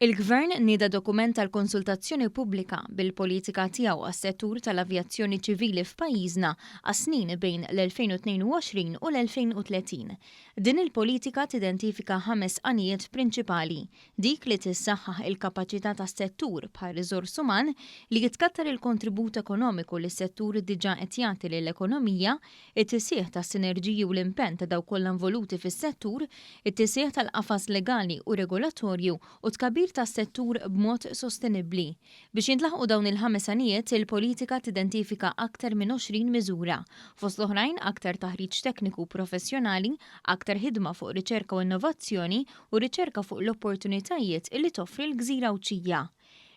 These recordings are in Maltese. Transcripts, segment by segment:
Il-Gvern nieda dokument tal-konsultazzjoni pubblika bil-politika tiegħu għas-settur tal-avjazzjoni ċivili f'pajjiżna għas-snin bejn l-2022 u l-2030. Din il-politika tidentifika ħames għanijiet prinċipali, dik li tissaħħaħ il-kapaċità tas-settur bħal riżors uman, li jitkattar il-kontribut ekonomiku li s-settur diġà qed jagħti lill-ekonomija, it-tisħiħ tas-sinerġiji u l-impenn ta' dawk kollha involuti fis-settur, it-tisħiħ tal-qafas legali u regolatorju u tkabbir tas-settur b'mod sostenibbli. Biex jintlaħqu dawn il-ħames għanijiet, il-politika tidentifika aktar minn 20 miżura, fost l-oħrajn aktar taħriġ tekniku professjonali, aktar ħidma fuq riċerka u innovazzjoni u riċerka fuq l-opportunitajiet li toffri l-gżira Għawdxija.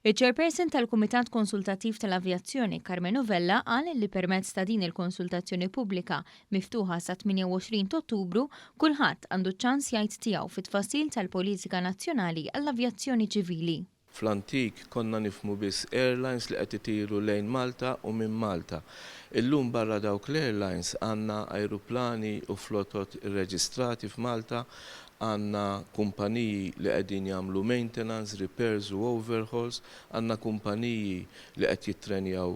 Iċ-Chairperson tal-Kumitat Konsultattiv tal-Avjazzjoni Karmenu Vella qal li permezz ta' din il-konsultazzjoni pubblika miftuħa sa 28 Ottubru, kulħadd għandu ċans jgħid tiegħu fit-tfassil tal-politika nazzjonali għall-avjazzjoni ċivili. Fl-antik konna nifhmu biss airlines li qed itiru lejn Malta u minn Malta. Illum barra dawk l-airlines għandna ajruplani u flotot irreġistrati f'Malta, għandna kumpaniji li qegħdin jagħmlu maintenance, repairs u overhauls, għandna kumpaniji li qed jittrenjaw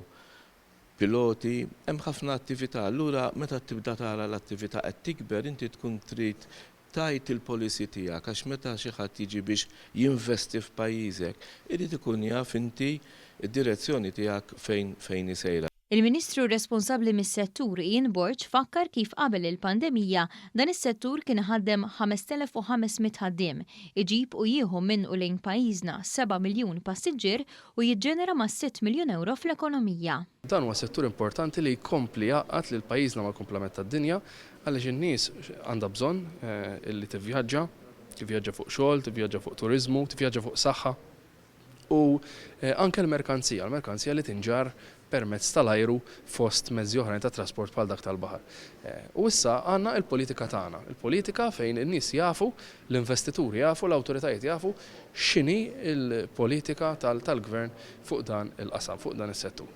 piloti, hemm ħafna attività. Allura meta tibda tara l-attività qed tikber, inti tkun trid tgħid il-policy tiegħek, għax meta xi ħadd jiġi biex jinvesti f'pajjiżek, irid ikun jaf inti d-direzzjoni tiegħek fejn hi sejra. Il-Ministru responsabbli mis-settur Ian Borg fakkar kif qabel il-pandemija dan is-settur kien ħaddem 5500 ħaddiem, iġib u jieħu minn u lejn pajjiżna 7 miljun passiġġier u jiġġenera ma' 6 miljun euro fl-ekonomija. Dan huwa settur importanti li jkompli jgħaqqad lil pajjiżna mal-kumplament tad-dinja, għaliex in-nies għandha bżonn illi tivvjaġġa, tivvjaġġa fuq xogħol, tivvjaġġa fuq turiżmu, tivvjaġġa fuq saħħa u anke l-merkanzija, l-merkanzija li tinġarr permezz tal-ajru fost mezzi oħrajn ta' trasport bħal dak tal-baħar. U issa għandna l-politika tagħna, il-politika fejn in-nies jafu, l-investituri jafu, l-awtoritajiet jafu x'inhi l-politika tal-gvern fuq dan il-qasam, fuq dan is-settur.